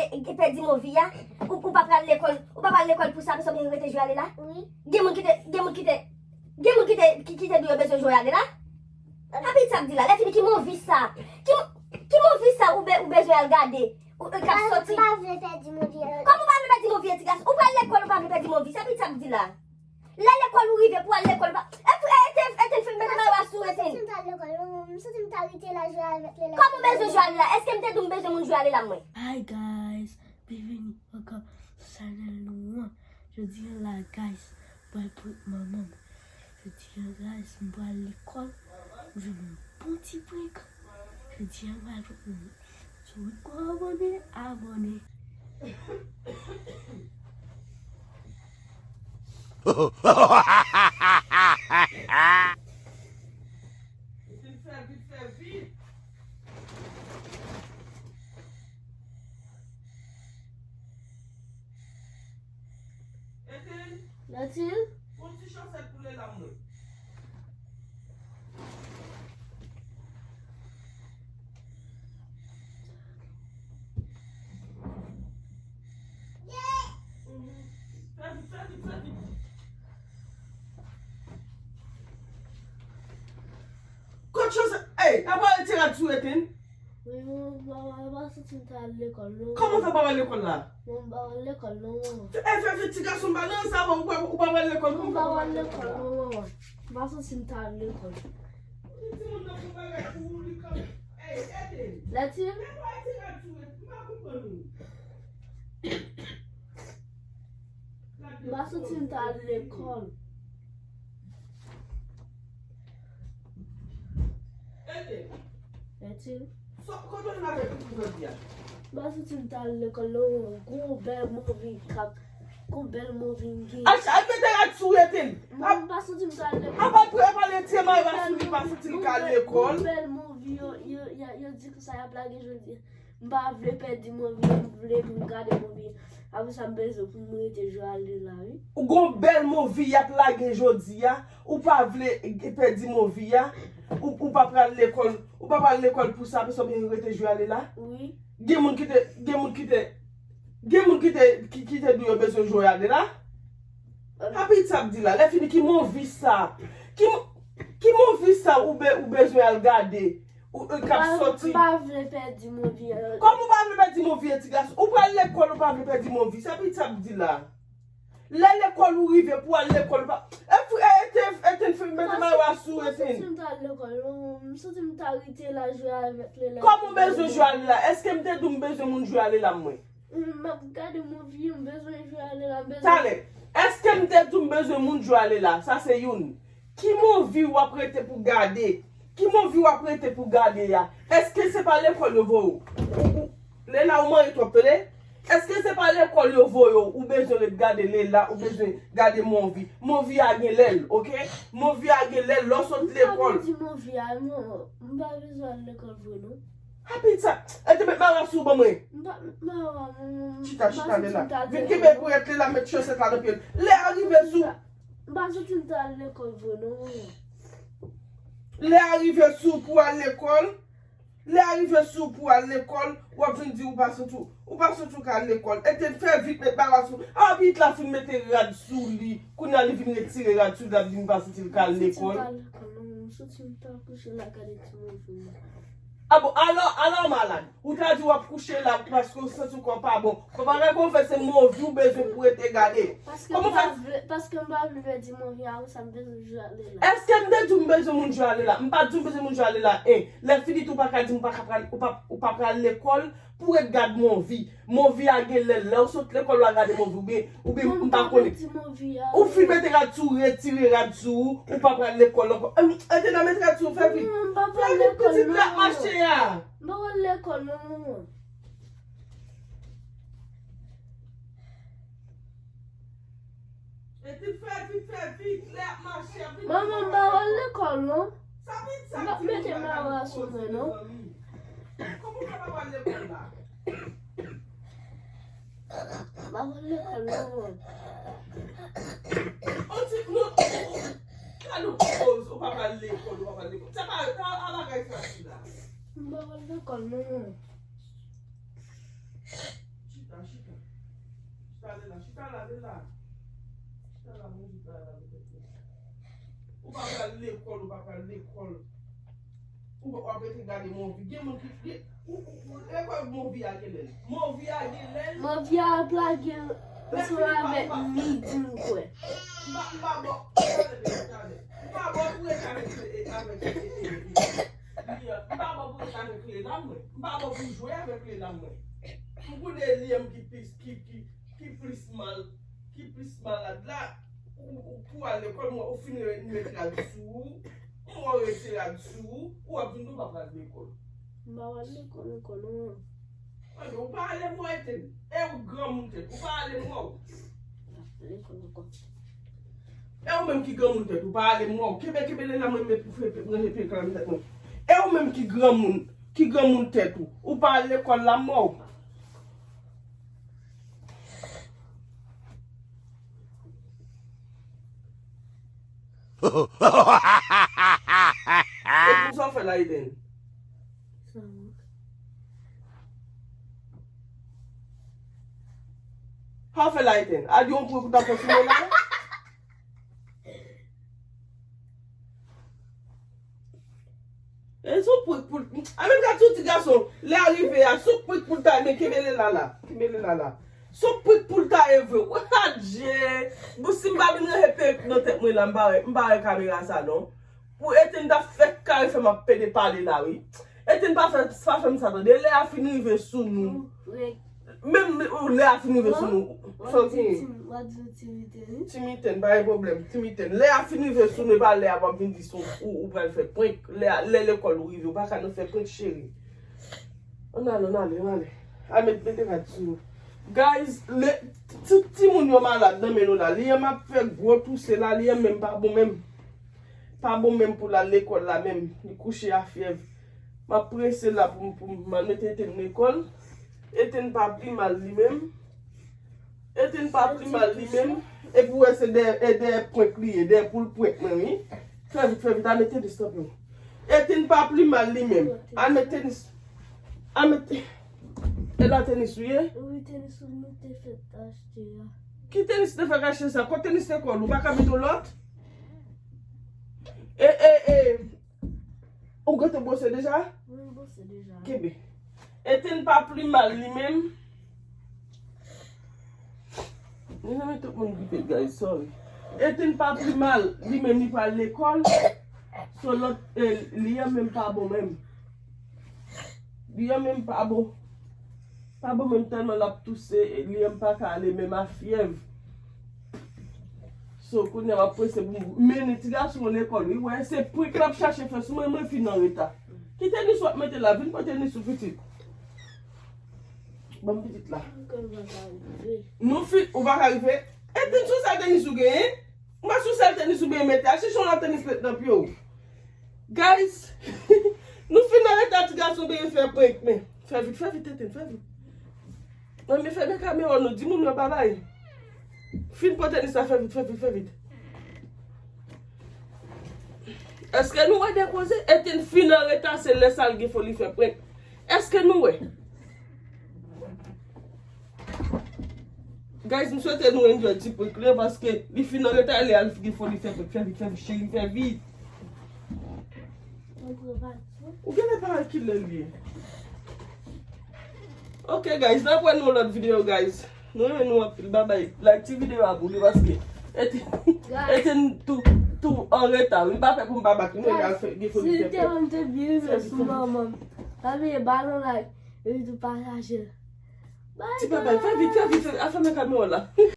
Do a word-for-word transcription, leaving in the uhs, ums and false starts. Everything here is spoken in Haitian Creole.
e, e pèdi move a, ou, ou pa pral lekòl, ou pa pral lekòl pou sa, pou sa w rete jwe ale la? Wi. Gen moun ki te, gen moun ki te, gen moun ki te, ki, ki te di yo bezwen jwe ale la? Sa pitit sa ap di la, lè fini ki move sa? Ki, ki move sa ou, be, ou bezwen al gade? Ou, ou k ap soti? M pa vle pèdi move a. Kòman ou pa vle pèdi move a, ti gason? Ou pral lekòl, ou pa vle pèdi move, sa pitit sa ap di la? Lè lekòl ou rive pou al lekòl, pa, e, e, Eten, Eten, fin mete mayo a sou Eten. M santi m ta lekòl, m santi m ta rete la jwe avèk Lela. Kòman w bezwen jwe ale la? Èske m te di w m bezwen moun jwe ale la, mwen? Hi guys, byenveni ankò sou chanèl nou an. Jodi a la, guys, m pral prank manman m. Jodi a, guys, m pral lekòl, m jwenn yon bon ti prank. Jodi a, m pral prank manman m. Si w poko abòne, abòne. Vin fè vit, fè vit. Eten. Latil. Fè yon ti chansèt pou Lela mwen. Fè vit, fè vit, fè vit. Kot chansèt? Ey, apa retire sou Eten? Wi, mwen, mwen, mwen pa santi m ta al lekòl, non. Kòman w fè pa al lekòl la? Mwen, m pa al lekòl, non, manman. E, fè vit, ti gason, m pa nan sa, ou pa, ou pa al lekòl, kòman w fè pa al lekòl la? Mwen, m pa al lekòl, non, manman. M pa santi m ta al lekòl. Di timoun nan pou bagay pou ou, li kanpe. Ey, Eden. Latil? E pa ti rad sou Eden, m pa konprann ou. M pa santi m ta al lekòl. Eden. Latil? Sa, kote w vin avèk li jodi a? M pa santi m ta al lekòl, non, gwo bèl move k ap, gwo bèl move m gen. Al, al mete rad sou Eden. Mwen, m pa santi m ta al lekòl. Apa l pale ti mayo a sou li, pa santi l ka al lekòl. Gwo bèl move yo, yo, yo, yo di konsa y ap lage jodi a. M pa vle pèdi move, m vle pou m gade move. Apre sa, m bezwen pou m rete jwe ale la, wi. Ou gon bèl move y ap lage jodi a, ou pa vle pèdi move a, ou, ou pa pral lekòl, ou pa pral lekòl pou sa, apre sa w byen rete jwe ale la? Wi. Gen moun ki te, gen moun ki te, gen moun ki te, ki, ki te di yo bezwen jwe ale la? Sa pitit sa ap di la, lè fini ki move sa? Ki, ki move sa ou be, ou bezwen al gade? Ou, ou k ap soti. M pa vle pèdi move a. Kòman ou pa vle pèdi move a, ti gason? Ou pral lekòl, ou pa vle pèdi move. Sa pitit sa ap di la. Lè lekòl ou rive pou al lekòl, ou pa, e, e, Eten, Eten, mete mayo a sou Eten. M pa santi m ta al lekòl, non. M santi m ta rete la jwe avèk Lela. Kòman w bezwen jwe ale la? Èske m te di w m bezwen moun jwe ale la, mwen? M ap gade move, m bezwen jwe ale la, m bezwen. Talè, èske m te di w m bezwen moun jwe ale la? Sa se youn. Ki move w ap rete pou gade? Ki move w ap rete pou gade a? Èske se pa lekòl yo voye w? Ou, ou, Lela, ou manyen twòp, tande? Èske se pa lekòl yo voye w? Ou bezwen ret gade Lela, ou bezwen gade move. Move a gen lèl, oke? Move a gen lèl, lè w sot lekòl. M pa vle di move a, non. M pa bezwen al lekòl vre, non. Happy sa. E te met mayo a sou ban mwen. M pa met mayo a, non. Chita, chita, Lela. Vin kenbe pou rete la, met chansèt la nan pye l. Lè a rive sou. M pa santi m ta al lekòl vre, non. Lè a rive sou pou al lekòl. Lè a rive sou pou al lekòl, w ap vin di ou pa santi w, ou pa santi w ka al lekòl. Ete fè vit met mayo a sou. A, pitit la fin mete rad sou li. Kounye a li vin retire rad sou li, l ap di m pa santi l ka al lekòl. M santi m ta al lekòl, non, m santi m ta kouche la gade ti move. A bon, alò, alò malad. Ou ta di w ap kouche la paske w santi w kò w pa bon. Kòman bagay konfè se move ou bezwen pou rete gade? Paske m pa vle, paske m pa vle pèdi move a, sa m bezwen jwe ale la. Èske m te di w m bezwen moun jwe ale la? M pa di w m bezwen moun jwe ale la, en. Lè fini tou, ou pa ka di m ou pa ka pral, ou pa, ou pa pral lekòl pou ret gad move. Move a gen lè, lè w sot lekòl w a gade move, oubyen, oubyen m pa konnen. Ou fin mete rad sou, retire rad sou ou, ou pa pral lekòl ankò. Em, Etena, mete rad sou, fè vit. Fè vit, pitit la ap mache a. M pa pral lekòl non, manman. Ete fè vit, fè vit, lè ap mache, ap vin. Manman, m pa pral lekòl non. M ap mete mayo a sou mwen non. Kòman w fè pa pral lekòl la? M pa pral lekòl non, manman. On ti, nou, gade yon koz, ou pa pral lekòl, ou pa pral lekòl. Se pa, pa, pa bagay fasil la. M pa pral lekòl non, manman. Ale la, chita la, ale la. Chita la, manje, chita la, manje. Ou pa pral lekòl, ou pa pral lekòl. Ou, w ap rete gade movie. Gen moun ki, gen, ou, ou, ou, lekòl movie a gen lè l. Movie a gen lè l. Movie a ap lage ansanm avèk midi, m kwè. M pa, m pa bò, m pa bò pou rete avèk, avèk, m pa bò pou rete avèk Lela, mwen. M pa bò pou jwe avèk Lela, mwen. M konnen li menm ki plis, ki, ki, ki plis mal, ki plis malad la, ou, ou pou al lekòl, mwen, ou fin re-, met rad sou ou, mwen rete rad sou ou, ou ap vin tou pa pral lekòl. M pa pral lekòl ankò, non. Anben, ou pa ale mwen, Eten. E ou granmoun tèt, ou pa ale mwen. Lekòl ankò. E ou menm ki granmoun tèt, ou pa ale mwen. Kenbe, kenbe Lela, mwen met pou fè, mwen rete kran tèt mwen. E ou menm ki granmoun, ki granmoun tèt ou, ou pa al lekòl la, mwen. E pou sa w fè la, Eden? Sa w? Sa w fè la, Eden? A di yon prank ou t ap fè sou mwen la? E sou prik pou l, a menm gad sou ti gason, lè a rive a, sou prik pou l ta, men kenbe Lela la, kenbe Lela la. Sou prik pou l ta evre. Adje! Bon, si m pa vin ranje perik nan tèt mwen la, m pa wè, m pa wè kamera sa non. Pou Eten ta fè kare fè m ap pede pale la, wi. Eten pa fè, pa fè m sa tande. Lè a fin rive sou nou. Menm ou lè a fin rive sou nou. Sa w genyen? Ti miten, pa gen pwoblèm. Ti miten. Lè a fin rive sou nou, e pa lè a w ap vin di se ou, ou pral fè prank. Lè a, lè lekòl ou rive, ou pa ka nan fè prank, cheri. Ann ale, ann ale, ann ale. Al met, mete rad sou nou. Guys, le, tout timoun yo malad nan men nou la. Liam ap fè gwo touse la, Liam menm pa bon menm. Pa bon menm pou l al lekòl la menm. Li kouche a fyèv. M ap prese la pou m, pou m al mete Eten lekòl. Eten pa pi mal li menm. Eten pa pi mal li menm. Epi w wè se dèyè, e dèyè prank li ye, dèyè pou l prank mwen, wi. Fè vit, fè vit, al met tenis tanpyon. Eten pa pi mal li menm. Al met tenis. Al met, e la tenis ou ye? Wi, tenis ou nou te fèk achte a. Ki tenis te fèk achte sa? Kot tenis lekòl? Ou pa ka mete yon lòt? E, e, e. Ou gentan bwose deja? Wi, m bwose deja. Kenbe. Eten pa pi mal li menm. Mezanmi, tout moun gripe, guys, sorry. Eten pa pi mal li menm, li pral lekòl. So lòt, eh, Liam menm pa bon menm. Liam menm pa bon. Pa bon menm tèlman l ap touse, e Liam pa ka ale menm a fyèv. So, kounye a m ap prese pou m mennen ti gason an lekòl, wi. Wè, se prank l ap chache fè sou mwen, mwen fin anreta. Ki tenis w ap mete la? Vin pran tenis ou, pitit. Ban m pitit la. Nou fin, ou pa ka rive? E tenis ou, sa tenis ou genyen? Mwen sou sèl tenis ou byen mete a, chèche yon lòt tenis met nan pye w. Guys, nou fin nan leta ti gason byen fè prank, men fè vit, fè vit, Tenten, fè vit. Nan men fèmen kamera, nou di moun yo babay. Fin pran tenis la, fè vit, fè vit, fè vit. Èske nou wè de koze? Eten fin anreta, se lè sa l gen foli fè prank. Èske nou wè? Guys, m swete nou enjoy ti prank la paske li fin anreta, lè a l gen foli fè prank. Fè vit, fè vit, cheri, fè vit. Ou genlè pa wè kilè l ye. Ok, guys, n ap wè nou lòt videyo, guys. Nou renmen nou anpil. Babay, like ti videyo a pou li paske Eten, Eten tou, tou anreta. Li pa fè pou m pa bat li, men l al fè gen foli fè prank. Si te wè m te byen rive sou manman m. Pa bliye ba nou like. Epi tou pataje l. Ti babay, fè vit, fè vit, fè vit. Al fèmen kamera w la.